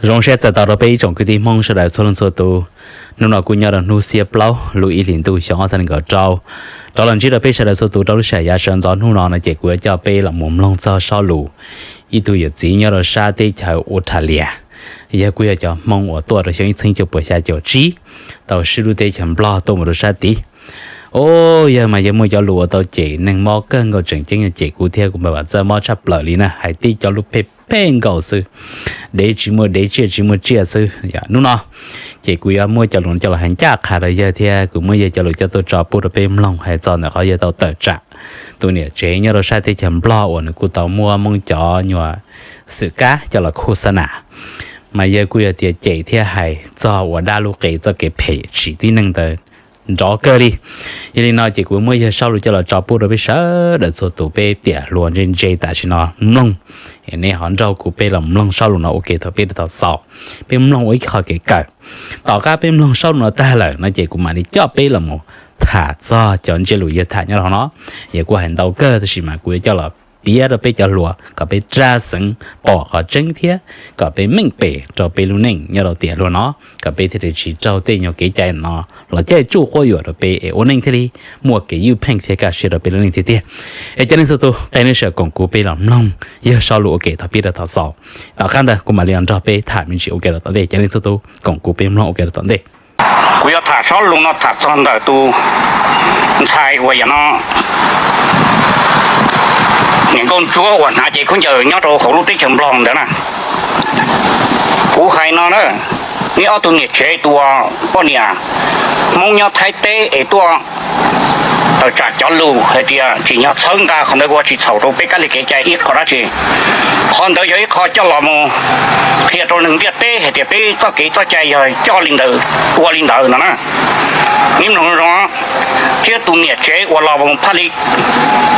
Zoo siab txais tos rau peb ib tsoom kwv tij Hmoob sawv daws txhua leej txhua tus. Hnub no kuj nyob rau hnub xiab plaub lub ib hlis ntuj xyoo ob txhiab nees nkaum rau. Rov los ntsib rau peb sawv daws txhua tus rau lub sij hawm yav sawv ntxov hnub no no ces kuv yuav coj peb los mus mloog txog zaj lus ib tug yawm txiv nyob rau sab teb chaws Australia. Yawg kuj yog cov Hmoob uas tuaj rau xyoo ib txhiab cuaj puas xya caum tsib, tau swb lub teb chaws Nplog tuaj mus rau sab tid. Os, yawg mas yawg muaj cov lus uas tau cem neeg mob kawg nkaus, tseem ceeb yog cem kuv thiab kuv npawg Vam Txawj mob tshaj plaws li na, hais tib cov lus phem phem nkaus xwb, dev tsis muaj dev, tsiaj tsis muaj tsiaj xwb. Hnub no ces kuv yuav muab cov lus no coj los hais ncaj qha rau yawg thiab kuv muab yawg cov lus coj tuaj tso pub rau peb mloog hais txog ntawm qhov yawg tau tawm tsam tus niam tsev nyob rau sab teb chaws Nplog uas nws kuj tau muab Hmoob cov nyuag xwm kab coj los khuj xab nas. Mas yawg kuj yog tias cem thiab hais txog ua dab lub qe txoj kev phem tsim tib neeg ntawd nrov kawg li. Yog li no ces kuv muab yawg zaj lus coj los tso pub rau peb sawv daws txhua tus peb tiam hluas ntse ntse tam sim no mloog. Nej ho nrog kuv peb los mloog zaj lus no ua ke thaum pib rau thaum xaus, peb mloog ua ib qho kev kawm. Tom qab peb mloog zaj lus no tag lawm no ces kuv mam li coj peb los mus tham txog cov ntsiab lus yawg tham nyob rau hauv no. Yawg kuj hais ntau kawg tab sis mas kuv yuav coj los piav rau peb cov hluas kom peb raj xeev pom qhov tseeb thiab kom peb meej pem rau peb lub neej nyob rau tiam hluas no, kom peb thiaj li tsis raug tej nyuag kev cai no los caij tsuj quab yuam rau peb es ua neej thiaj li muaj kev ywj pheej thiab kaj siab rau peb lub neej tiag tiag. Es cov neeg txhua tus, qee nej sawv koom kuv peb los mloog yawg zaj lus ua ke thaum pib rau thaum xaus. Tom qab ntawd kuv mam li nrog peb tham me ntsis ua ke rau tom ntej. Cov neeg txhua tus, koom kuv peb mloog ua ke rau tom ntej. Kuv yuav tham zaj lus no tham txog ntawm tus ntxhais uas yam no niam nkauj ntsuab uas hnav cev khaub ncaws nyob rau hauv lub teb chaws Nplog ntawd na. Kuv hais no na, neb ob tug niam tsev tus uas poj niam Hmoob nyob Thaib teb es tuaj tawm tsam cov lus hais tias tsim nyog txhawb nqa qhov ntawd ua tsis txhaum rau peb kab li kev cai ib qho dab tsi. Qhov ntawd yog ib qho coj los mus qhia rau neeg ntiaj teb hais tias peb txoj kev txoj cai yog coj li ntawd ua li ntawd no na. Neb mloog zoo, thiab tus niam tsev uas los mus phaj li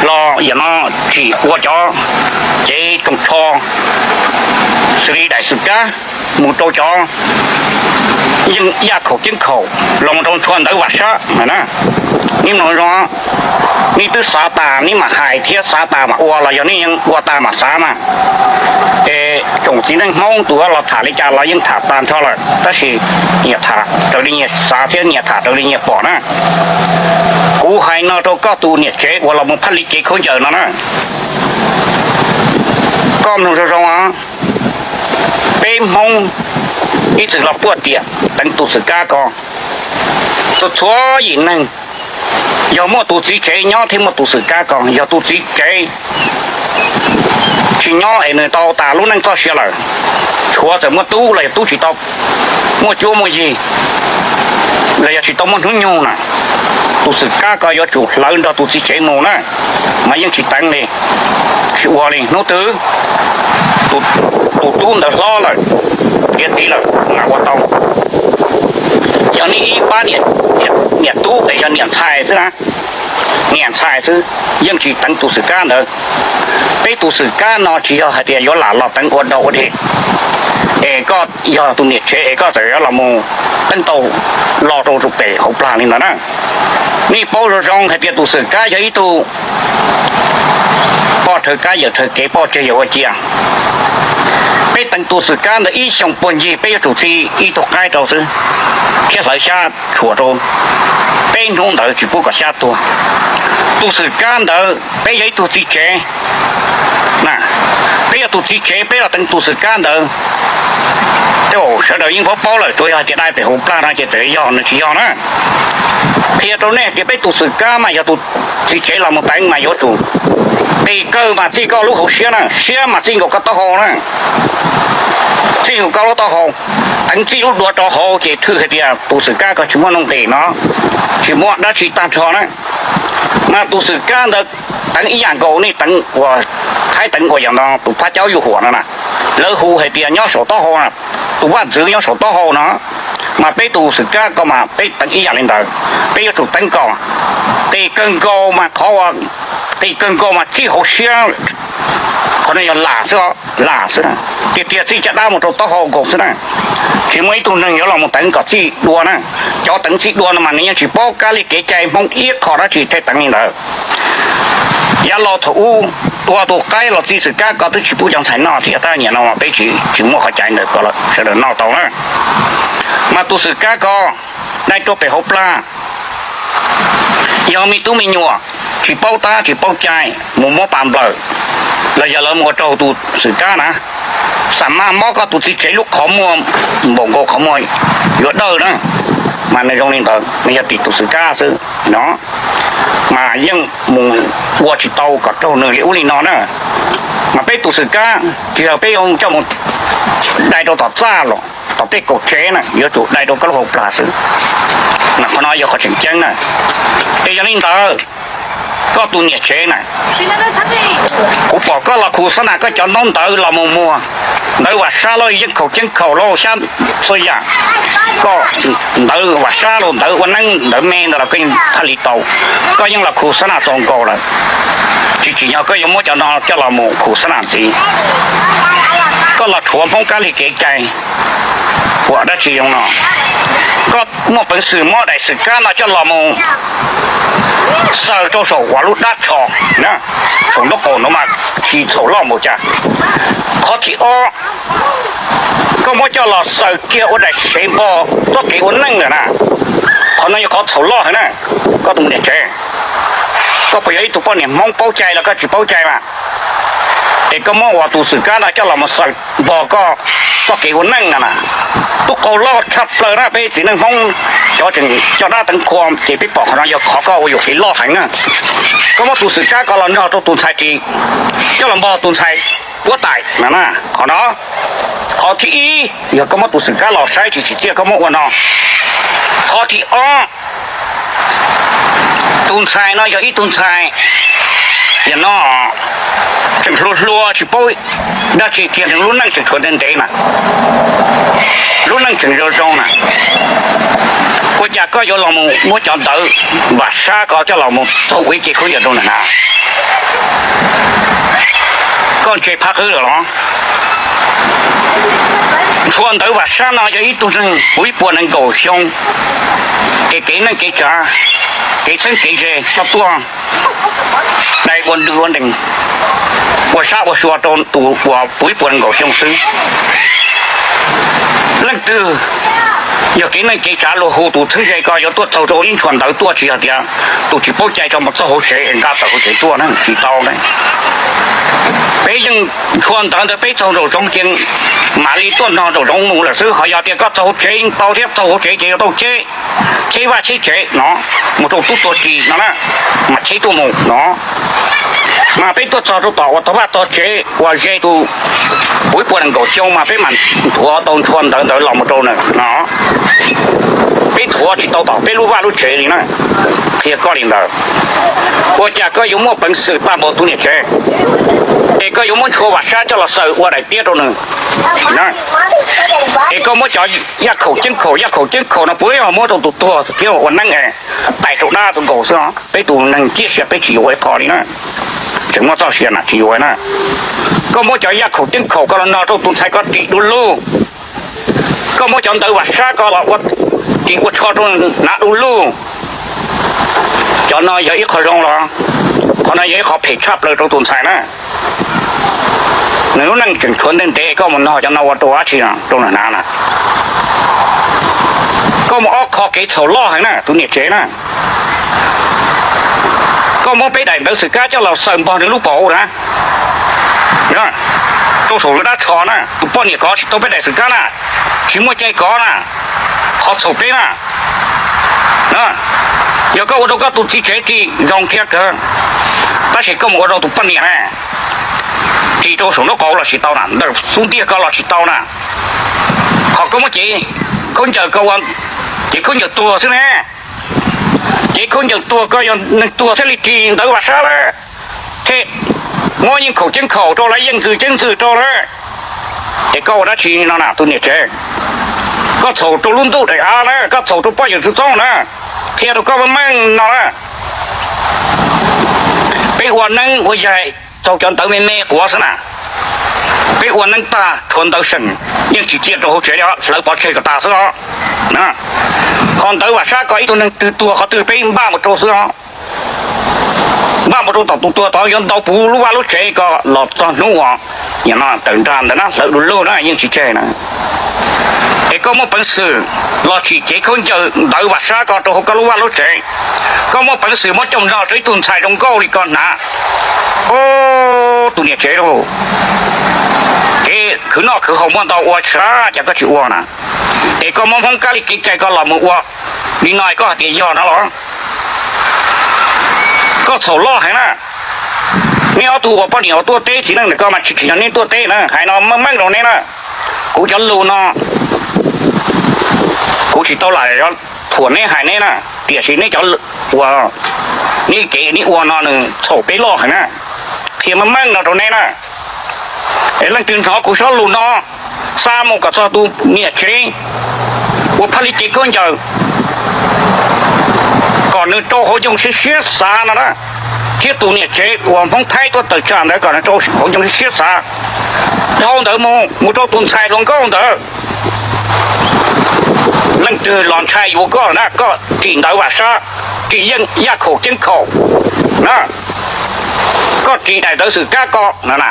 los yam no tsim ua cov cev tsoos tsho xws li daim xwm kab mus rau cov yeej yaj khaum ceeb khaum los mus rau ntshua ntawv vam sab na. Neb mloog zoo, neb twb xav tas neb mam hais thiab xav tas mam ua los yog neb yeej ua tas mam xav mas. Es tsoom txiv neej Hmoob tus los tham li cas los yeej tham tag nrho lawm tab sis nyias tham raws li nyias xav thiab nyias tham raws li nyias pom na. Kuv hais no rau koj tus niam tsev uas los mus phaj li cev khaub ncaws no na. Koj mloog zoo zoo, peb Hmoob ib txwm los puaj tiam teev tus xwm kab ko. Txhua txhua yim neeg, yog muaj tus txiv tsev nyob thiaj muaj tus xwm kab ko. Yog tus txiv tsev tsis nyob es nws tau tas lub neej txoj sia lawm, tshuav txawm muaj tub los yog tub tsis tau muaj cuab muaj yig los yog tsis tau muaj hnub nyoog na, tus xwm kab ko yuav tsum hlawv nrog tus txiv tsev mus na, mas yeej tsis teev li, tsis ua li. Hnub twg tus tub ntawd hlob lawm, tiav txiv lawm mas ua tau. Yog neb ib pab niam tub es yog niam ntxhais xwb na, niam ntxhais xwb yeej tsis teev tus xwm kab ntawd. Peb tus xwm kab no tsis yog hais tias yuav lam los teev ua dog ua dig es koj yog tus niam tsev es koj txawm yuav los mus teeb tau lo rau tus pem hauv plag li ntawd na. Nej paub zoo zoo hais tias tus xwm kab yog ib tug poj rhawv kab yawm rhawv kev, poj tseg yawm ua cia. Peb teev tus xwm kab ntawd ib xyoos puag ncig peb yuav tsum txi ib tug qaib rau xwb thiab hlawv xyab tshuam rau, peb hnub ntawd tsis pub kom xyab tuag. Tus xwm kab ntawd peb yog ib tug txiv tsev na, peb yog tus txiv tsev peb los teev tus xwm kab ntawd, tej zaum sawv daws yeej paub paub lawm, tsuas yog hais tias dai pem hauv plag no ces txawm yog nws tsis yog na. Qhia rau nej tias peb tus xwm kab mas yog tus txiv tsev los mus teev mas yuav tsum qis kawg mas txij koj lub hauv siab na, siab mas txij nkaus koj taub hau na, txij nkaus koj lub taub hau, teev txij lub duav rau hauv ces thwj hais tias tus xwm kab ko tsis muaj nuj nqis no, tsis muaj dab tsi tag nrho na. Mas tus xwm kab ntawd teev ib yam nkaus nej teev uas Thaib teev uas yog no tus phab caub yuj huam no na, lawv hu hais tias nyob saum taub hau na, tus vaj ntxwv nyob saum taub hau no. Mas peb tus xwm kab ko mas peb teev ib yam li ntawd, peb yuav tsum teev kom qis kawg nkaus mas qhov uas qis kawg nkaus mas txij hauv siab, qhov no yog lam xwb, lam xwb, tiag tiag txij caj dab mus rau taub hau nkaus xwb na. Tsis muaj ib tug neeg yuav los mus teev kom txij dua na. Cov teev txij dua no mas nws yeej tsis paub kab li kev cai Hmoob ib qho dab tsi thiaj teev li ntawd. Yav laus thaum ub tua tus qaib los txi xwm kab ko twb tsis pub cov ntxhais noj thiab, tab sis no mas peb tsis muaj qhov cai ntawd ko lawm, sawv daws noj tau na. Mas tus xwm kab ko dai rau pem hauv plag, yog me tub me nyuam tsis paub tab tsis paub cai mus muab pas nplawm, los yog lawv mus ua raug tus xwm kab na, xam maj mob koj tus txiv tsev lub qhov muag npaum nkaus qhov muag yuav dawj na. Mas nws zoo li ntawd, nws yog tim tus xwm kab xwb no, mas yeej mus ua tsis tau kom raug nws li ub li no na. Mas peb tus xwm kab tsis yog peb yuav coj mus dai rau tom txaj los tom tej kaum tsev na, yuav tsum dai rau koj lub hauv plag xwb. Mas qhov no yog qhov tseem ceeb na. Es yog li ntawd, koj tus niam tsev na, kuv pom koj los khu xab nas koj cov ntaub ntawv los mus muag, ntawv vam sab los yeej khaum ceeb khaum los xyab txhua yam, koj ntawv vam sab los ntawv ua neeb ntawv me ntawd los koj yeej thaj li tau, koj yeej los khu xab nas txaus nkaus lawm. Tsis tsim nyog koj yuav muab cov no coj los mus khu xab nas ntxiv. Koj los rhuav Hmoob kab li kev cai, ua dab tsi zoo no? Koj muaj peev xwm muab daim xwm kab no coj los mus xaws rau saum uas lub dab tsho, saum nraub qaum no mas tsis txhaum loj npaum cas. Qhov thib ob, koj muab coj los xaws kiag ua daim sev npog txoj kev ua neej lawm na. Qhov no yog qhov txhaum loj heev na. Koj tus niam tsev, koj puas yog ib tug poj niam Hmoob paub cai los koj tsis paub cai mas? Es koj muab ua tus xwm kab no coj los mus xaws npog koj txoj kev ua neej no na, tub qau loj tshaj plaws na. Peb txiv neej Hmoob cov tseem coj dab teev qhua ces peb pom qhov no yog qhov koj ua yuam kev loj heev na. Koj muab tus xwm kab ko los nrog rau tus ntxhais ris, coj los npog tus ntxhais puab tais no na. Qhov no, qhov thib ib yog koj muab tus xwm kab los saib tsis tsim txiaj koj muab ua no. Qhov thib ob, tus ntxhais no yog ib tug ntxhais yog no tseem hluas hluas tsis paub dab tsi kiag, nws lub neej tseem tshuav ntev ntev na, lub neej tseem zoo zoo na. Ua cas koj yuav los mus muab cov ntawv vam sab ko coj los mus txaug ua ib ce khaub ncaws rau nws na? Koj ntse phab qwb lawm los? Tshuav ntawv vam sab no yog ib tug neeg puv ib puas nees nkaum xyoo, es kev neej kev tsav, kev txheeb kev ze coj tuaj dai ua ntws ua ntees, ua sab ua sua rau tus uas puv ib puas nees nkaum xyoo xwb. Leej twg yog kev neej kev tsav luag hu tus txheeb ze ko yuav tuaj txaug rau ib tshuav ntawv tuaj, tsis yog tias tus tsis paub cai tso mus txog hauv tsev es nqa tawm hauv tsev tuaj na, tsis tau na. Peb yeej tshuav ntawv ntawd peb txaug nraum zoov ces mam li tuaj nrog nraum zoov mus lawm xwb. Ho yog tias koj txaug hauv tsev yeej tau thiab, txaug hauv tsev ces yuav tau cheb, cheb vaj cheb tsev no, mus rau tub tuag ris no na, mas cheb tuaj mus no. Mas peb tuaj txog rau tom uas tog vaj tog tsev uas ze tus puv ib puas nees nkaum xyoo mas peb mam nthuav tau tshuav ntawv ntawd los mus rau nws no. Peb nthuav tsis tau tom peb lub vaj lub tsev li na. Qhia koj li ntawd, ua cas koj yuav muaj peev xwm tag npaum tus niam tsev, es koj yuav muab tshuav vam sab coj los xaws ua daim tiab rau nws, es koj muab cov yaj khaum ceeb khaum, yaj khaum ceeb khaum no puav leej muab rau tus tuag thiab ua neeb es tais rau dab tus nkaus xwb. Peb tus neeg ciaj sia peb tsis yuav ua ib qho li na, tseem muaj txoj sia na tsis yuav na. Koj muab cov yaj khaum ceeb khaum ko los no rau tus ntxhais ko ris du lug, koj muab cov ntawv vam sab ko los ua ris ua tsho rau hnav du lug. Cov no yog ib qho zoo los? Qhov no yog ib qho phem tshaj plaws rau tus ntxhais na. Nws lub neej tseem tshuav ntev ntev, koj mus nog cov no ua rau dab tsi rau nws hnav na? Koj muaj ob qho kev txhaum loj heev na tus niam tsev na. Koj muab peb daim ntawv xwm kab coj los xaws npog nws lub paum na, rau saum lub dab tsho na. Tus poj niam kov tsis tau peb daim xwm kab na, tsis muaj cai kov na, qhov txhaum peb na. Yog koj ua rau koj tus txiv tsev ris zoo thiab kawg, tab sis koj mus ua rau tus poj niam na, ris rau saum nraub qaum los tsis tau na, ntawm xub ntiag ko los tsis tau na. Ho koj muab cev khaub ncaws ko ua cev khaub ncaws tuag xwb ne. Cev khaub ncaws tuag ko yog neeg tuag thiaj li ris ntawv vam sab lawm, thiaj muab yeej khaum ceeb khaum rau lawv, yeej ntxwg ceeb ntxwg rau lawm. Es koj ua dab tsi no na tus niam tsev? Koj txhaum rau lub ntuj daim av na, koj txhaum rau poj yawm txwv txoob na, qhia rau koj meej meej no na. Peb ua neeb ua yaig txaug cov ntawv me me quav xwb na. Peb ua neeb tag tshuav ntawv seem yeej tsis cia rau hauv tsev li os, hlawv pov tseg kom tas xwb os. Ho ntawv vam sab ko ib tug neeg twg tuag qhov twg peb npaj mus rau xwb os. npaj mus rau tom tus tuag tod yuav ntaus puv lub vaj lub tsev ko los txog hnub uas tawm nra ntawd na, hlawv du lug na yeej tsis tseg na. Es koj muaj peev xwm los tsim cev khaub ncaws ntawv vam sab ko rau hauv koj lub vaj lub tsev, koj muaj peev xwm muab coj nrog rau ib tug ntxhais zoo nkauj li ko hnav, o, tus niam tsev lauj, kev khwv noj khwv haus muaj ntau ua tshab cas koj tsis ua na? Es koj muab Hmoob kab li kev cai ko los mus ua li no koj hais tias yog no los? Koj txhaum loj heev na. Neb ob tug uas poj niam uas tuaj teb txiv neej ntawm ko mas tsis tsim nyog neb tuaj teb na, hais no meej meej rau neb na. Kuv cov lus no kuv tsis tau lam thuam neb hais neb na, tiam sis neb cov uas neb kev neb ua no nws txhaum peb loj heev na. Qhia meej meej no rau neb na. Es leej twg hnov kuv zaj lus no, xa mus kom txog tus niam tsev uas phaj li cev khaub ncaws kom nws rau hauv ncoo siab siab xav no na, thiab tus niam tsev uas Hmoob Thaib tuaj tawm tsam ntawd kom nws rau hauv ncoo siab siab xav. Dhau ntawd mus, mus rau tus ntxhais hluas nkauj ntawd, leej twg los ntshai yuav koj na, koj ris ntawv vam sab, ris yeej yaj khaum ceeb khaum na, koj ris daim ntawv xwm kab ko na.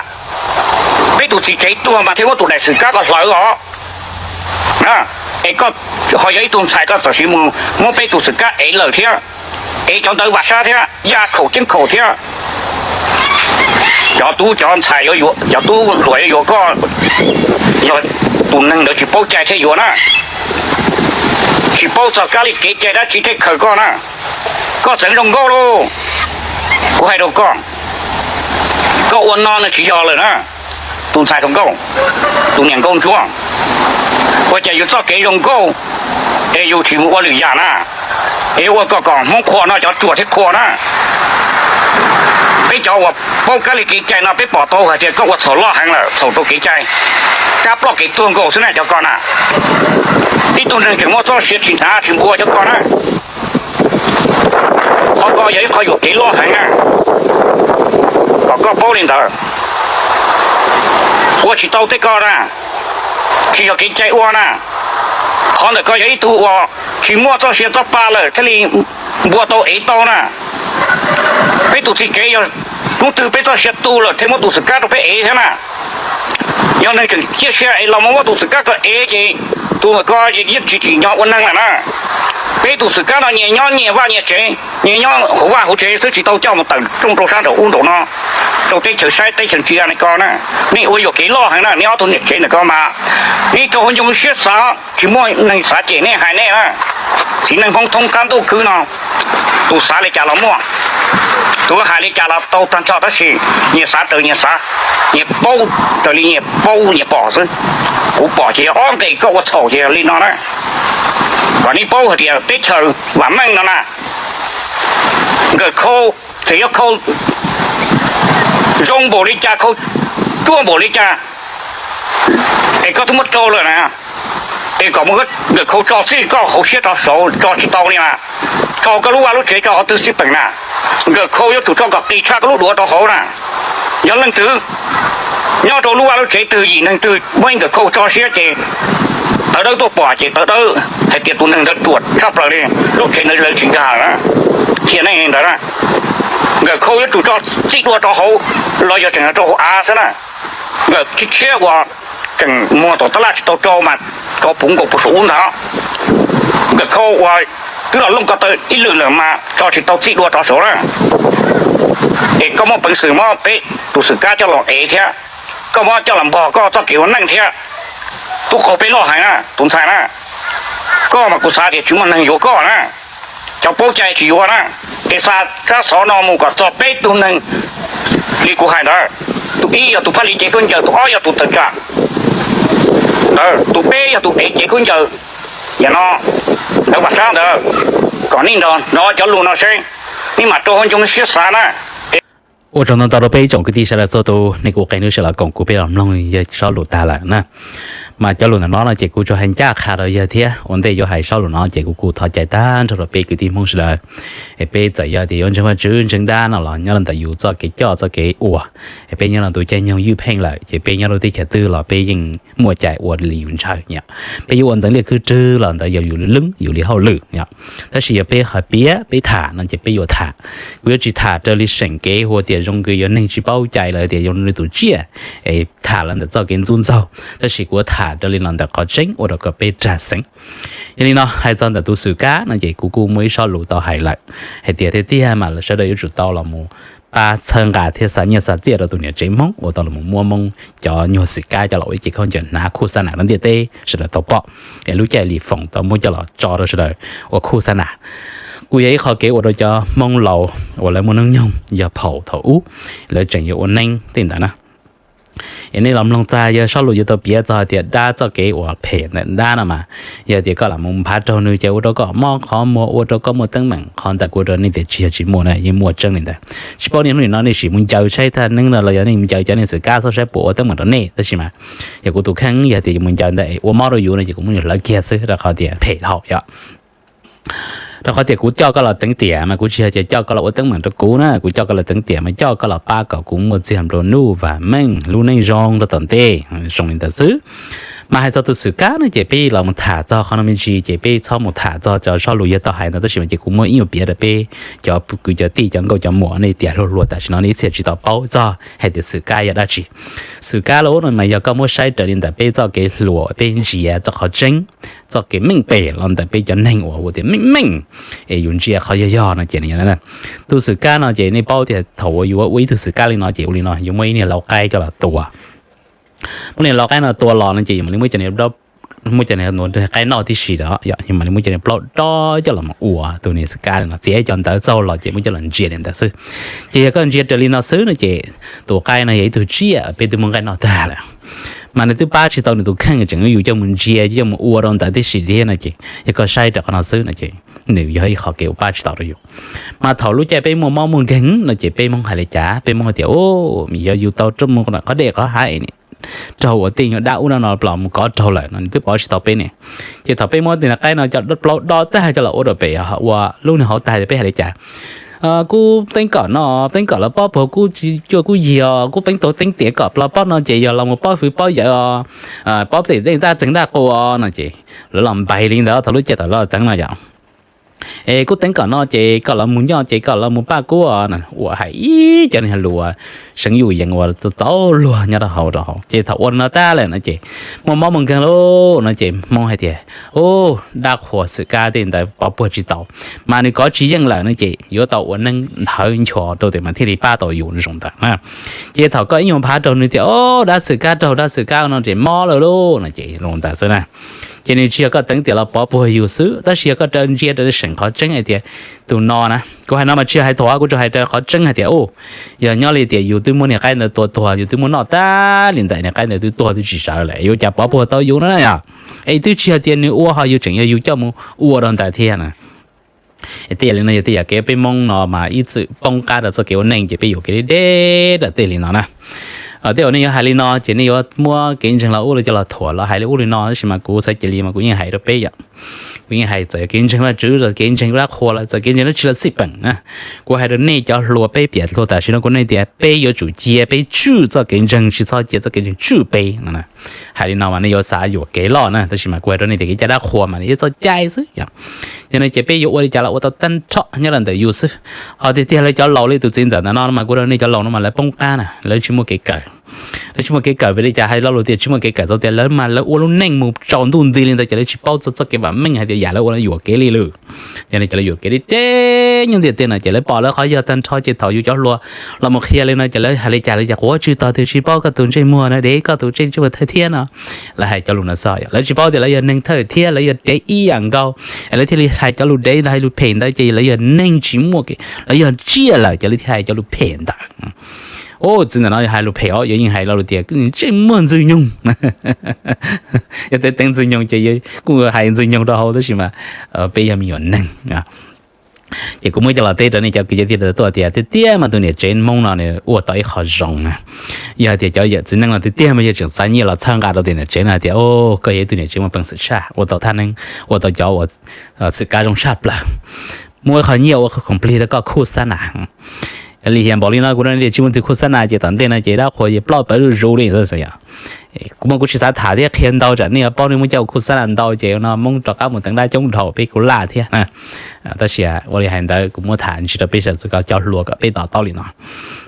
Peb tus txiv tsev tuag mas thiaj muab tus daim xwm kab ko hlawv os. Es koj ho yog ib tug ntxhais koj txawm sis mus muab peb tus xwm kab ev lawm thiab, ev cov ntawv vam sab thiab, yaj khaum ceeb khaum thiab. Cov tub cov ntxhais, cov tub hluas yuav yuav koj, yog tus neeg ntawd tsis paub cai thiaj yuav na, tsis paub txog kab li kev cai dab tsi thiaj khaws koj na. Koj txeev zoo nkauj lauj, kuv hais rau koj, koj ua no nws tsis yog lawm na. Tus ntxhais hluas nkauj, tus niam nkauj ntsuab, ua cas yus txoj kev zoo nkauj es yus tsis mus ua lwm yam na, es ua kom kom Hmoob qhuas no cov ruam thiaj qhuas na. Peb cov uas paub kab li kev cai no peb pom tau hais tias koj ua txhaum loj heev lawm, txhaum rau kev cai, kab ploj kev tuag nkaus xwb na cov ko na. Ib tug neeg tseem muaj txoj sia tsis hnav tsis npua cov ko na. Qhov ko yog ib qho yuam kev loj heev na, kom koj paub li ntawd. Ua tsis tau tej ko na, tsis yog kev cai ua na. Qhov ntawm ko yog ib tug uas tsis muaj txoj sia txoj pa lawm thiaj li npua tau ev tau na. Peb tus txiv tsev yog hnub twg peb txoj sia tu lawm thiaj muab tus xwm kab rau peb ev thiab na. Yog neeg tseem ciaj sia es los mus muab tus xwm kab ko ev ces tus ntawm ko yeej tsis tsim nyog ua neeg lawm na. Peb tus xwm kab no nyias nyob nyias vaj nyias tsev, nyias nyob hauv vaj hauv tsev xwb tsis tau coj mus tawm rooj rau sab nraum ub nraum no rau teb chaws saib teb chaws ntsia li ko na. Nej ua yuam kev loj heev na, nej ob tug niam tsev ntawm ko mas nej rau hauv ncoo siab xav, tsis muaj neeg xav cem nej hais nej na. Txiv neej Hmoob thoob qab ntuj khwb no, tus xav li cas los muaj, tus hais li cas los tau tag nrho tab sis nyias xav raws nyias xav, nyias paub raws li nyias paub nyias pom xwb. Kuv pom ces yog ob nqe koj ua txhaum ces yog li no na. Kom nej paub hais tias teb chaws vam meej no na, nkawm khau txawm yuav khau zoo npaum li cas, khau cuaj npaum li cas, es koj twb muab rau lawm na, es kom mus nkawm khau tso txij koj hauv siab rau saud tso tsis tau li na, tso koj lub vaj lub tsev tso qhov twg xij peem na. Nkawm khau yuav tsum tso kom qis tshaj koj lub duav rau hauv na. Yog leej twg nyob rau lub vaj lub tsev twg yim neeg twg muaj ib nkawm khau tso siab ces tawv dawb tuaj pom ces tawv dawb hais tias tus neeg ntawd ruam tshaj plaws li, lub tsev ntawd lawv tsis nkag na. Qhia nej ntawd na, nkawm khau yuav tsum tso txij dua rau hauv los yog tseem rau hauv av xwb na. Nkawm tshiab tshiab uas tseem muag tom tab laj tsis tau rau mas tso puv nkaus puag saum ub ntag. Nkawm khau uas twb los looj ko taw ib lwm lawm mas tso tsis tau txij dua rau saud na. Es koj muaj peev xwm muab peb tus xwm kab coj los ev thiab, koj muab coj los npog koj txoj kev ua neej thiab. Tub qau peb loj heev na tus ntxhais na, koj mas kuv xav tias tsis muaj neeg yuav koj na. Cov paub cai tsis yuav na. Es xa tsab xov no mus kom txog peb tug neeg li kuv hais ntawd. Tus ib yog tus phaj li cev khaub ncaws, tus ob yog tus tawm tsam ntawd, tus peb yog tus ev cev khaub ncaws, yam no, ntawd vam sab ntawd. Kom nej nrog hnov cov lus no seb, nej mam rau hauv ncoo siab xav na. Ua tsaug ntau ntau rau peb ib tsoom kwv tij sawv daws txhua tus, nej kuv qe hnub sawv los koom kuv peb los mloog yawg zaj lus tag lawm na. Mas cov lus ntawm no no ces kuv tsuas hais ncaj qha rau yawg thiab. Ua ntej yuav hais zaj lus no ces kuv kuj thov cai tag nrho rau peb kwv tij Hmoob sawv daws. Es peb txawm yog tias yuav ntseeg Vajtswv ntseeg dab no los nyob rau ntawm yus txoj kev coj txoj kev ua. Es peb nyob rau tus caij nyoog ywj pheej lawm ces peb nyob rau teb chaws twg los peb yeej muaj cai ua li yus ntshaw yom. Peb yuav ua ntxeev liaj khwb rwg los ntawd yog yus li lwm yus li hauj lwm yom. Tab sis yog peb hais piav peb tham no ces peb yuav tham. Kuv yuav tsis tham raws li seem kev hu tias zoo li yog neeg tsis paub cai lawm tias zoo li tus tsiaj, es tham los ntawm txoj kev ntxub ntxaug, tab sis kuv yuav tham raws li los ntawm qhov tseeb ua rau kom peb rag xeev. Yog li no hais txog ntawm tus Xwm Kab no ces kuv kuj muaj ib zaj lus tau hais lawm, hais tias tiag tiag mas sawv daws yuav tsum tau los mus pab txhawb nqa thiab xa nyiaj xa txiaj rau tus niam tsev Hmoob uas tau los mus muab Hmoob cov nyuag xwm kab coj los ua ib ce khaub ncaws hnav khuj xa nam rau ntiaj teb sawv daws tau pom. Es lub caij Lis Foom tau muab coj los tso rau sawv daws ua khuj xa nam. Kuj yog ib qho kev ua rau cov Hmoob laus uas lawv muaj hnub nyoog yog phaum thaum ub, lawv tseem yuav ua neeb tej ntawd na. Es nej los mloog txog yog zaj lus yuav tau piav txog tias dab txoj kev uas phem ntawm dab no mas, yog tias koj lam mus nphav raug nws ces ua rau koj mob qhov muag, ua rau koj muaj teeb meem. Qhov ntawd kuv ua rau nej tias tsis yog tsis muaj na, yeej muaj tseeb li ntawd. Tsis paub niaj hnub nim no nej sim mus ncaws saib thaj neeb no los yog nej mus ncaws cov niag xwm kab txhob saib puas ua teeb meem rau nej, tab sis mas yog kuv tus kheej yog tias yuav mus ncaws ntawd es ua mob rau yus no ces kuv muab nws hlawv kiag xwb rau qhov tias phem dhau yom. Rau qhov tias kuv coj koj los teev tiam mas kuv tsis yog tias coj koj los ua teeb meem rau kuv na, kuv coj koj los teev tiam mas coj koj los pab kom kuv muaj txiag nplua nuj vam meej lub neej zoo rau tom ntej, zoo li ntawd xwb. Mas hais txog tus xwm kab no ces peb los mus tham txog qhov no me ntsis ces peb txhob mus tham txog cov zaj lus yog tau hais ntawd, tab sis mas ces kuv muaj ib nyuag piav rau peb cov kwv cov tij cov nkauj cov muam nej tias hluas hluas tam sim no nej ib txhia tsis tau paub txog hais tias xwm kab yog dab tsi. Xwm kab los no mas yog koj muab saib raws li ntawm peb txoj kev hluas peb ntsia rau qhov tseeb, txoj kev meej pem los ntawm peb cov neeg uas hu tias meej meej, es yus ntsia qhov yog yog no ces nws yog tus xwm kab no ces nej paub tias thaum uas yus ua ib tug xwm kab li no ces ua li no yus muab ib niag lau qaib coj los tua. Muab niag lau qaib no tua los no ces yus mam li muab cov niag, muab cov niag qaib noj tib si rau yom, yus mam li muab cov niag plaub dob coj los mus ua tus niag xwm kab li no, txiav cov ntawv txaug los ces muab coj los ntsia li ntawd xwb. Ces yog koj ntsia raws li no xwb no ces tus qaib no yog ib tug tsiaj peb twb muab nqaij noj tag lawm, mas nws twb pab tsis tau nws tus kheej, tseem yus coj mus ntsia coj mus ua rau ntawd tib si thiab no ces yog koj saib rau qhov no xwb no ces nws yog ib qho kev uas pab tsis tau rau yus. Mas thaum lub caij peb muaj mob muaj nkeeg no ces peb Hmoob hais li cas? Peb Hmoob hais tias, u, yog yus tau rau mus qhov dej qhov hav raug uas tej nyuag dab ub dab no los mus kov raug lawm no nws twb pov tsis tau peb ne. Ces thaum peb muab tus niag qaib no coj plaub dob tag coj los ua rau pem ua lub niag hauv tag peb hais li cas? Kuv teeb kom no, teeb kom los pob puag kuv tsis cuaj kuv yig os, kuv peeb tau teeb tiam kom los pob no ces yog los mus pob hwv pob yawv os, pob tej dej ntaj txeeg ntaj qus no ces lawv los npaig li ntawd thaum lub caij thaum lawv teev no yom. Es kuv teeb kom no ces kom los mus nyob ces kom los mus pab kuv os, ua hais ib cov niag lus seev yuj yees uas txaus luag nyob rau hauv rau hauv. Ces thaum ua no tag lawm no ces muaj mob muaj nkeeg lauj no ces Hmoob hais tias, u, dab qhuas xwm kab tej ntawd pov puag tsis tau, mas nws kov tsis yeej lawm no ces yuav tau ua neeb nthawv nchos rau tias mas thiaj li pab tau yus zoo ntawd na. Ces thaum koj ib nyuag nphav raug nws tias, o, dab xwm kab raug, dab xwm kab no ces mob lawm lauj no ces zoo ntawd xwb na. Ces nws tsis yog koj teev tiam los pov puag yus xwb, tab sis yog koj raws ntsia raws li seem qhov tseeb hais tias tus no na, kuv hais no mas tsis yog hais thuam, kuv tsuas hais raws qhov tseeb hais tias, u, yog nyob li tias yus twb muab niag qaib ntawd tua tuag, yus twb muab noj tag li ntawd, niag qaib ntawd twb tuag twb tsis sawv lawm, yuav cas pov puag tau yus no na yom? Es twb tsis yog tias nws ua ho yus tseem yog yus coj mus ua rau ntawd thiab na. Tej yam li no yog tej yam kev peb Hmoob no mas ib txwm poob qab rau txoj kev ua neej ces peb yuam kev deb deb rau tej li no na. Tej uas nej yuav hais li no ces nej yuav muab kev ntseeg los ub los coj los thuam los hais li ub li no, tab sis mas kuv xav cia li mas kuv yeej hais rau peb yom. Kuv yeej hais txawm kev ntseeg Vajtswv los kev ntseeg dab qhuas los txawm kev ntseeg dab tsi los xij peem na. Kuv hais rau nej cov hluas peb piam hluas tam sim no kuv nej tias peb yuav tsum cia peb tswj txoj kev ntseeg, tsis txhob cia txoj kev ntseeg tswj peb no. Hais li no mas nej yuav xav yuam kev loj na, tab sis mas kuv hais rau nej tias kev cai dab qhuas mas nws yog txoj cai xwb yom. Yog no ces peb yuav ua li cas los ua tau tag nrho nyob rau ntawm yus xwb. Ho tiag tiag lawv cov laus li tus txiv ntxawm ntawm no mas kuv hais rau nej cov laus no mas lawv poob qab na, lawv tsis muaj kev kawm. Lawv tsis muaj kev kawm vim li cas hais lo lus tias tsis muaj kev kawm? Txog tias lawv mas lawv ua lub neej mus tsaus ntuj nti li ntawd ces lawv tsis paub txog txoj kev vam meej hais tias yam lawv ua no yuam kev li lawm. Yog no ces lawv yuam kev li deb nyob ntiaj teb no ces lawv pom lawv qhov yog tag nrho ces thaum yus cov hluas los mus qhia li no ces lawv hais li cas, lawv cas quav tswv tog tias tsis paub koj tus ntsej muag no dev, koj tus ntsej muag thawj thiab no. Lawv hais cov lus no xwb, lawv tsis paub tias lawv yog neeg thawj thiab lawv yog dev ib yam nkaus, es lawv thiaj li hais cov lus dev ntawd, hais lus phem ntawd ces lawv yog neeg tsis muaj, lawv yog tsiaj lawm ces lawv thiaj hais cov lus phem ntawd. Txiv ntawm no hais lus phem os, yog yeej hais lo lus tias ntsej muag ntxwg nyoog. Yog tev teev ntxwg nyoog ces kuj hais ntxwg nyoog rau hauv, tab sis mas peb yog me nyuam neeg. Ces kuv muab coj los teb rau nej cov kwv cov tij tuaj tias tiag tiag mas tus niam tsev Hmoob no nws ua tau ib qho zoo na. Yog hais tias cov yawm txiv neej no tiag tiag mas yog tseem xa nyiaj los txhawb nqa rau tus niam tsev no hais tias, o, koj yog ib tug niam tsev muaj peev xwm tshaj, ua tau thaj neeb, ua tau cov uas xwm kab zoo tshaj plaws, muab ib qho nyiaj ua khoom plig rau koj khuj xab nas. Li hiam npaum li no kuv rau nej tias tsis muaj tus khuj xab nas ces tom ntej no ces dab qhuas ces ploj pawv zuj zus li. Kuv mas kuv tsis xav tham thiab qhia ntau tsam nej paub nej muab coj ua khuj xab nas ntau ces no Hmoob rov qab mus teev dab coob dhau peb kuj laj thiab. Tab sis ua li hais ntawd kuv muab tham ntsis rau peb sawv daws cov hluas kom peb to taub li no.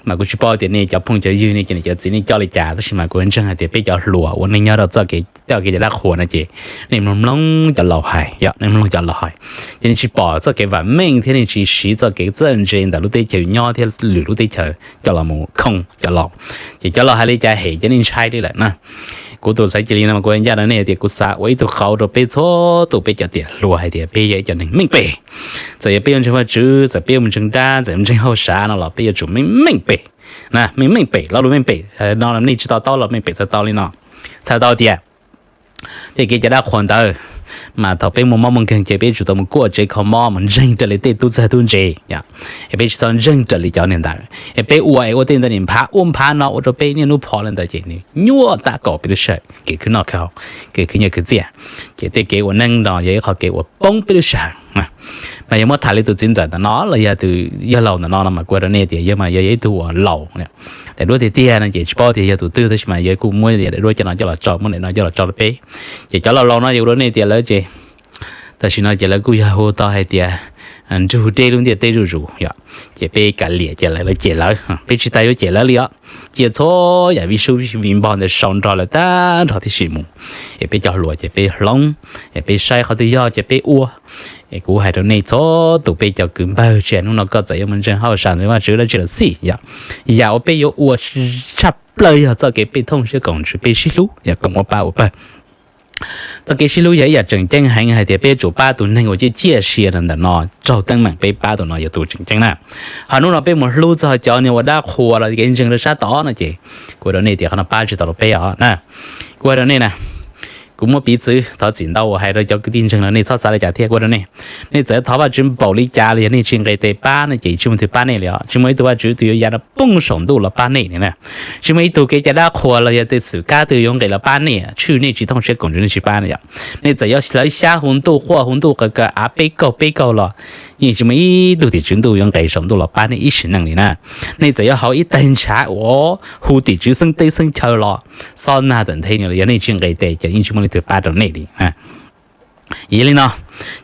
Mas kuv tsis paub tias nej cov phooj cov ywg nej cov niam cov txiv nej coj li cas tab sis mas kuv ntseeg hais tias peb cov hluas uas nej nyob rau txoj kev coj kev cai dab qhuas no ces nej mloog mloog cov laus hais, yog nej mloog cov laus hais, ces nej tsis pom txoj kev vam meej thiab nej tsis siv txoj kev txawj ntse ntawm lub teb chaws nyob thiab lwm lub teb chaws coj los mus khooj cov laus. Ces cov laus hais li cas hem cov nej ntshai li lawm na. Kuv tus xaiv cia li no mas kuv ncaj rau nej tias kuv xav ua ib tug qauv rau peb txhua tus peb cov tiam hluas hais tias peb yog ib cov neeg meej pem. Txawm yog peb yuav ntseeg Vajtswv, txawm peb yuav mus ntseeg dab, txawm mus ntseeg hauj sam no los peb yuav tsum meej meej pem. Meej meej pem, lo lus meej pem no nej tsis to taub los meej pem txhais tau li no. Txhais tau tias tej kev cai dab qhuas ntawd mas thaum peb muaj mob muaj nkeeg ces peb tsum tau mus kuaj tsev kho mob mus ntseeg raws li tej tub txawg tub ntse, es peb tsis txhob ntseeg raws li cov niag ntawd es peb ua es ua tej ntawd nim phav ub phav no ua rau peb niaj hnub phom li ntawd ces nws nyuaj tab kaum peb lub sij hawm kev khwv noj khwv haus, kev khwv nyiaj khwv txiaj. Ces tej kev ua neej no yog ib qho kev uas poob peb lub sij hawm. Mas yog muab tham li tus txiv ntxawm ntawm no los yog tus yawg laus ntawm no no mas kuv hais rau nej tias yog mas yog ib tug uas laus daim duab tiag tiag no ces tsis paub tias yog tus twg tab sis mas yog kuj muab daim duab cov no coj los tso, muab daim no coj los tso rau peb. Ces cov laus laus no yog kuv rau nej tias lawv ces tam sim no ces lawv kuj yog hu tau hais tias nrug deb lub ntiaj teb zuj zus yom. Ces peb kav liam ces lawv, lawv cem lawv, peb tsis tas yuav cem lawv li os. Cia txhua yam vij sub vij npog ntawd sau nrog lawv tag nrho tib si mus. Es peb cov hluas ces peb hloov, es peb saib qhov twg yog ces peb ua. Es kuv hais rau nej txhua tus peb cov kwv npawg, tsis hais hnub no koj txawm yuav mus ntseeg hauj sam ntseeg Vajtswv dab tsi los xij yom, yam uas peb yuav ua tshaj plaws yog txoj kev peb thooj siab koom ntsws peb sib hlub yog koom ua pa ua pawg. Txoj kev sib hlub yog ib yam tseem ceeb heev hais tias peb yuav tsum pab tus neeg uas ciaj ciaj sia ntawm no raug teeb meem, peb pab tus no yog tus tseem ceeb na. Ho hnub no peb mus hlub txog cov niag ua dab qhuas los kev ntseeg rau sab tod no ces kuv hais rau nej tias qhov no pab tsis tau rau peb os na. Kuv hais rau nej na, kuv muab piv txwv thov txim ntau uas hais rau cov kwv tij ntseeg no nej txhob xav li cas thiab kuv hais rau nej, nej txawm thov Vajtswv npaum li cas los yog nej tsis nqis tes pab no ces tsis muaj leej twg pab nej li os. Tsis muaj ib tug Vajtswv twg yuav ya rau poob saum ntuj los pab nej li na. Tsis muaj ib tug kev cai dab qhuas los yog tej xwm kab twg yuav nqis los pab nej, tshwj nej tsis thooj siab koom ntsws nej tsis pab na yom. Nej txawm yuav hlawv xyab hu ntuj quaj hu ntuj qw kaw av peb kaug peb kaug los yeej tsis muaj ib tug tim tswv ntuj yuav nqis saum ntuj los pab nej ib sim neej li na. Nej txawm yuav haus ib tag ntshav uas hu tim tswv xeeb teb xeeb chaw los xob nag tawm nthe ni los yog nej tsis nqis tes ces yeej tsis muaj leej twg pab rau nej li. Yog li no,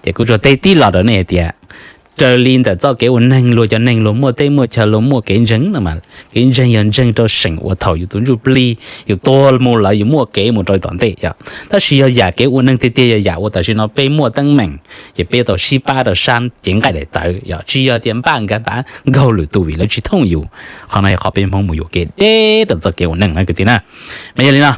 ces kuv tsuas teb tib los rau nej hais tias raws li ntawm txoj kev ua neeg luag cov neeg luag muaj teb muaj chaw luag muaj kev ntseeg no mas kev ntseeg yog ntseeg rau seem uas thaum yus tus ntsuj plig yus tuag mus lawm yus muaj kev mus rau tom ntej yom. Tab sis yog yam kev ua neeg tiag tiag yog yam uas tam sim no peb muaj teeb meem ces peb tau sib pab rau sab cev nqaij daim tawv yom, tsis yog tias npaj nkag npav nkaug lwm tus vim lawv tsis thooj yus. Qhov no yog qhov peb Hmoob mus yuam kev deb rau txoj kev ua neeg na kwv tij na. Mas yog li no,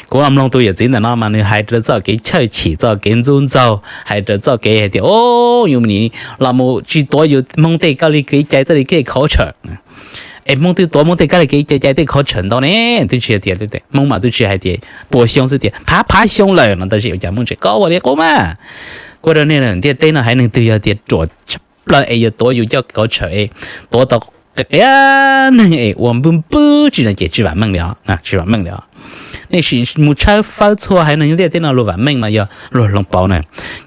kuv mloog tus yawm txiv ntawm no mas nws hais rau txoj kev chawj chim txoj kev ntxub ntxaug, hais rau txoj kev hais tias o, yus nim los mus tsis tuav yus Hmoob tej kab li kev cai txoj li kev khov tshawm. Es Hmoob twb tuav Hmoob tej kab li kev cai cai tej khov tshawm ntau ne, twb tsis hais tias Hmoob mas twb tsis hais tias pua xyoo xwb tias phav phav xyoo lawm no tab sis ua cas Hmoob tseem kov ua li qub mas. Kuv rau nej ntiaj teb no haiv neeg twg yog tias ruam tshaj plaws es yuav tuav yus coj khov tshawm es tuav tau qias qias neeg es ua npwb npwb tsis no ces tsis vam meej li os, tsis vam meej li os. Nej sim mus tshawb fawb txhua haiv neeg ntiaj teb no luag vam meej mas yog luag hloov pauv na.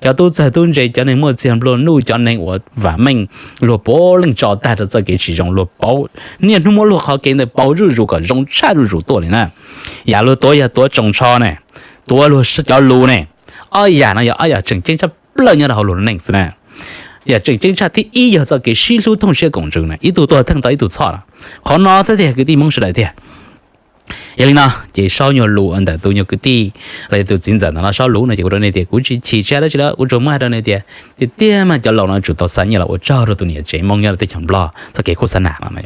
Cov tub txawg tub ntse, cov neeg muaj txiag nplua nuj, cov neeg uas vam meej luag puav leej tso tag rau txoj kev tsis zoo luag pauv, niaj hnub muab luag qhov kev ntawd pauv zuj zus kom zoo tshaj zuj zus tuaj li na. Yam luag tuav yog tuav tsoos tsho ne, tuav luag cov lus ne. Ob yam no yog ob yam tseem ceeb tshaj plaws nyob rau hauv luag neej xwb na. Yam tseem ceeb tshaj thib ib yog txoj kev sib hlub thooj siab koom ntsws na, ib tug tuag theej tau ib tug txhoj na. Qhov no xwb tiag kwv tij Hmoob sawv daws tiag. Yog li no ces saub nyuag lus ntawm tus nyuag kwv tij los yog tus txiv ntxawm ntawm no saub lus no ces kuv rau nej tias kuv tsis chim tsis hais dab tsi lawm, kuv tsuas muab hais rau nej tias tiag tiag mas cov laus no tsum tau xa nyiaj los ua tsaug rau tus niam tsev Hmoob nyob rau teb chaws Nplog txoj kev khuj xab nam no.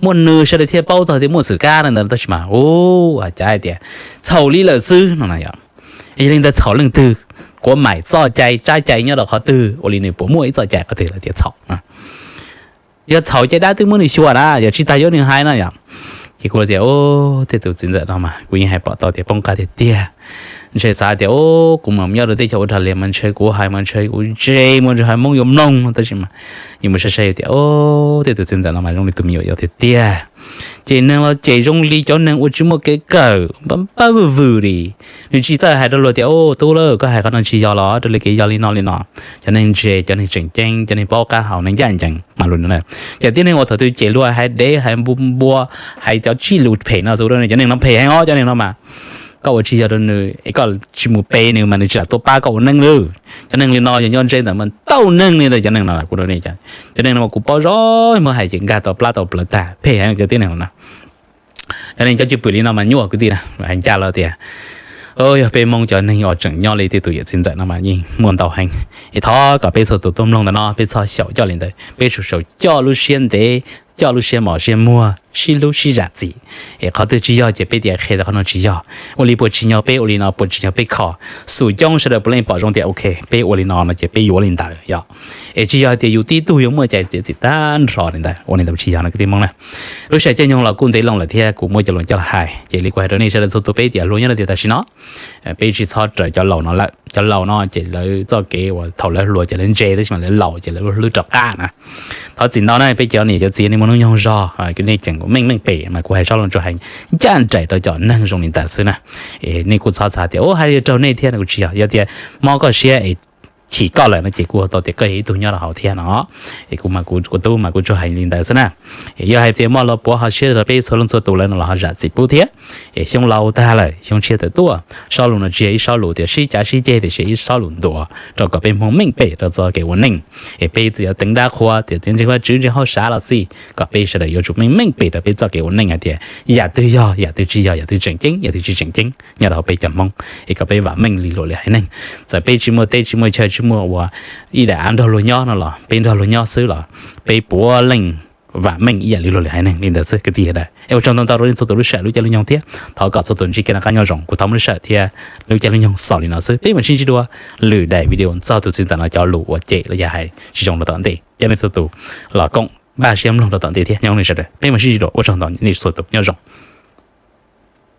Muaj nws sawv daws thiaj paub txog tias muaj xwm kab no ntawd tab sis mas hu, cas hais tias txhaum li lawm xwb no na yom. Yog li ntawd txhaum leej twg, quav maim txoj cai tsab cai nyob rau qhov twg, ua li nws puas muaj ib txoj cai qhov twg lawv tias txhaum na? Yog txhaum ces dab twb muab nws xyuas na, yog tsis tas yuav nws hais na yom. Ces kuv tias, o, tej tus txiv ntxawm no mas kuv yeej hais pom tau tias poob qab tiag tiag. Ntshe xav tias, o, kuv mam nyob rau teb chaws Australia mas ntshe kuv hais mas ntshe kuv ntse mus ntshe haiv Hmoob yuav mloog, tab sis mas yus mus saib saib yus tias, o, tej tus txiv ntxawm no mas zoo li tus me nyuam yaus tiag tiag. Cem neeg los cem zoo li cov neeg uas tsis muaj kev kawm, pab pab vwm vwm li. Nws tsis txawj hais rau luag tias, o, tub lauj, koj hais qhov no tsis yog los raws li kev yog li no li no. Cov neeg ntse, cov neeg tseem ceeb, cov neeg paub qab hau, neeg ncaj ncees mas lus no. Cov tib neeg uas thaum twg cem luag hais dev, hais npu npua, hais cov tsij lus phem no xwb, cov neeg no phem heev os, cov neeg no mas koj ua tsis yog rau nws es koj tsis mus pe nws mas nws tsis lam tuaj pab koj ua neej li. Cov neeg li no yog nyob ze ntawm mas tau neeg li ntawd, cov neeg no kuv, cov neeg no mas kuv paub zoo, muab hais ces nkag tau plab tau plawv tag, phem heev cov tib neeg no. Cov neeg cov cwj pwm li no mas nyuaj kwv tij na, hais ncaj los tias, yog peb Hmoob cov neeg uas tseem nyob li tej tus yawm txiv ntxawm no mas yeej muaj ntau heev. Es thov kom peb txhua tus tuaj mloog ntawm no peb txhob xyaum coj li ntawd, peb tsuas xyaum coj lub siab ntev, coj lub siab mos siab muag, sib hlub sib zam txim. Es qhov twg tsis yog ces peb tias qhia tias qhov no tsis yog, ua li puas tsim nyog peb ua li no, puas tsim nyog peb kho. Xum coob sawv daws puav leej pom zoo tias ok, peb ua li no no ces peb yuav ua li ntawd yog. Es tsis yog hais tias yus tib tug yuav muaj cai txiav txim tag nrho li ntawd, ua li ntawd tsis yog no kwv tij Hmoob na. Lub sij hawm caij nyoog los kuj ntev loo lawm thiab kuv muab cov lus coj los hais, ces li kuv hais rau nej sawv daws txhua tus peb tias hluas nyob rau tiam tam sim no, peb tsis txhob raws cov laus no lawm. Cov laus no ces lawv txoj kev uas thaum lawv hluas ces lawv ntse, tab sis mas lawv laus ces lawv hlwb rov qab na. Thov txim ntau na peb cov niam cov txiv, nej muaj hnub nyoog zog, nej tseem meej meej pem mas kuv hais sob loo tsuas hais ncaj nraim rau cov neeg zoo li ntawd xwb na. Nej kuj txhob xav tias, o, hais li raug nej thiab no, kuv tsis yog, yog tias mob koj siab es chim koj lawm no ces kuv tau tias koj yog ib tug nyob rau hauv thiab no. Es kuv mas kuv ua tub mas kuv tsuas hais li ntawd xwb na. Yog hais tias muaj los puav ho siab rau peb txhua leej txhua tus lawm no los ho zam txim pub thiab. Es xyoo laus tag lawm xyoo tshiab tawm tuaj, sob lus no tsis yog ib sob lus tias sib cav sib ceg tiam sis ib sob lus ntuas rau kom peb Hmoob meej pem rau txoj kev ua neej. Es peb txawm yuav teev dab qhuas tias txiv ntseeg Vajtswv ntseeg hauj sam los xij, kom peb sawv daws yuav tsum meej meej pem rau peb txoj kev ua neej hais tias yam twg yog, yam twg tsis yog, yam twg tseem ceeb, yam twg tsis tseem ceeb nyob rau hauv peb cov Hmoob, es kom peb vam meej li luag lwm haiv neeg. Txawm peb tsis muaj teb tsis muaj chaw tsis muaj ua, ib daim av nrog luag nyob no los peb nrog luag nyob xwb los peb puav leej vam meej ib yam li luag lwm haiv neeg li ntawd xwb kwv tij sawv daws. Es ua tsaug ntau ntau rau nej txhua tus lub sij hawm lub caij lub nyoog thiab thov kom txhua tus ntsib kev noj qab nyob zoo. Kuv thov muaj lub sij hawm thiab lub caij lub nyoog xaus li no xwb, peb mam sib ntsib dua lwm daim video txog tus txiv ntxawm no cov lus uas cem los yog hais tsis zoo rau tom ntej. Cov nej txhua tus los koom npaj siab mloog rau tom ntej thiab nyob nej sawv daws, peb mam sib ntsib dua, ua tsaug ntau nej txhua tus nyob zoo.